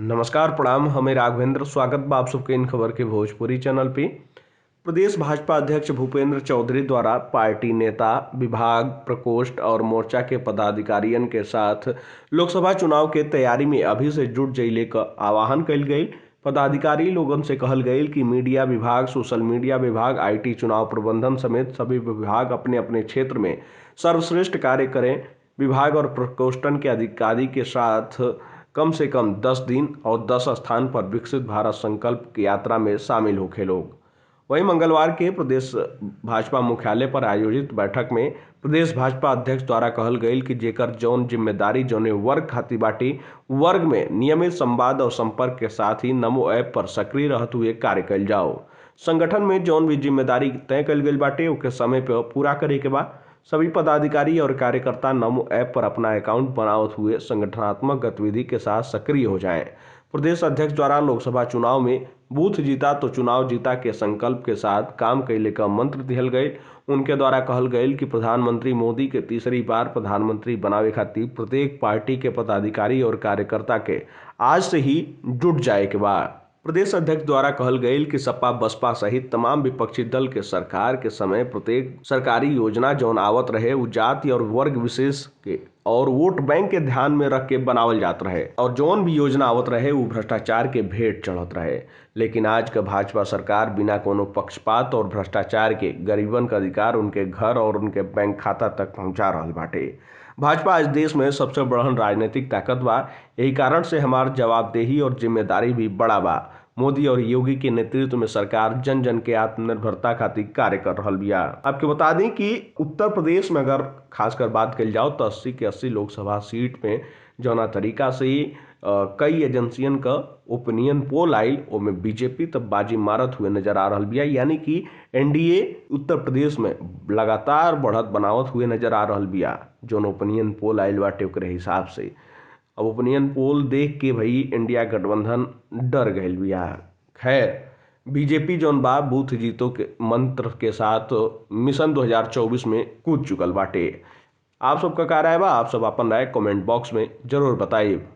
नमस्कार, प्रणाम। हमें राघवेंद्र, स्वागत बा आप सबके इन खबर के भोजपुरी चैनल पे। प्रदेश भाजपा अध्यक्ष भूपेंद्र चौधरी द्वारा पार्टी नेता, विभाग, प्रकोष्ठ और मोर्चा के पदाधिकारियन के साथ लोकसभा चुनाव के तैयारी में अभी से जुट जइले का आह्वान कइल गई। पदाधिकारी लोगन से कहल गई कि मीडिया विभाग, सोशल मीडिया विभाग, IT, चुनाव प्रबंधन समेत सभी विभाग अपने अपने क्षेत्र में सर्वश्रेष्ठ कार्य करें। विभाग और प्रकोष्ठन के अधिकारी के साथ कम से कम 10 दिन और 10 स्थान पर विकसित भारत संकल्प की यात्रा में शामिल होखे लोग। वहीं मंगलवार के प्रदेश भाजपा मुख्यालय पर आयोजित बैठक में प्रदेश भाजपा अध्यक्ष द्वारा कहल गई कि जेकर जौन जिम्मेदारी जौने वर्ग खातिर बाटी, वर्ग में नियमित संवाद और संपर्क के साथ ही नमो ऐप पर सक्रिय रहते हुए कार्य कइल जाओ। संगठन में जौन भी जिम्मेदारी तय कइल गई बाटे ओके समय पर पूरा करे के बा। सभी पदाधिकारी और कार्यकर्ता नमो ऐप पर अपना अकाउंट बनावत हुए संगठनात्मक गतिविधि के साथ सक्रिय हो जाएं। प्रदेश अध्यक्ष द्वारा लोकसभा चुनाव में बूथ जीता तो चुनाव जीता के संकल्प के साथ काम कैले का मंत्र दिहल गए। उनके द्वारा कहल गई कि प्रधानमंत्री मोदी के तीसरी बार प्रधानमंत्री बनावे खातिर प्रत्येक पार्टी के पदाधिकारी और कार्यकर्ता के आज से ही जुट जाए के बाद। प्रदेश अध्यक्ष द्वारा कहल गई कि सपा, बसपा सहित तमाम विपक्षी दल के सरकार के समय प्रत्येक सरकारी योजना जौन आवत रहे वो जाति और वर्ग विशेष के और वोट बैंक के ध्यान में रख के बनावल जात रहे और जौन भी योजना आवत रहे वो भ्रष्टाचार के भेंट चढ़त रहे। लेकिन आज का भाजपा सरकार बिना कोनो पक्षपात और भ्रष्टाचार के गरीबन का अधिकार उनके घर और उनके बैंक खाता तक पहुँचा रहल बाटे। भाजपा आज देश में सबसे बड़हन राजनीतिक ताकत बा। यही कारण से हमार जवाबदेही और जिम्मेदारी भी बड़ा बा। मोदी और योगी के नेतृत्व में सरकार जन जन के आत्मनिर्भरता खातिर कार्य कर रहा बिया। आपके बता दें कि उत्तर प्रदेश में अगर खासकर बात कल जाओ तो 80 के 80 लोकसभा सीट में जौना तरीका से कई एजेंसियन का ओपिनियन पोल आयल ओमे बीजेपी तब बाजी मारत हुए नजर आ रहा बिया। यानी कि एनडीए उत्तर प्रदेश में लगातार बढ़त बनावत हुए नजर आ रहा बिया जौन ओपिनियन पोल आयल बाटे ओकरे हिसाब से। अब ओपिनियन पोल देख के भाई इंडिया गठबंधन डर गई बिया। खैर, बीजेपी जौन बा बूथ जीतो के मंत्र के साथ मिशन 2024 में कूद चुकल बाटे। आप सबका का राय बा? आप सब अपन राय कमेंट बॉक्स में जरूर बताइब।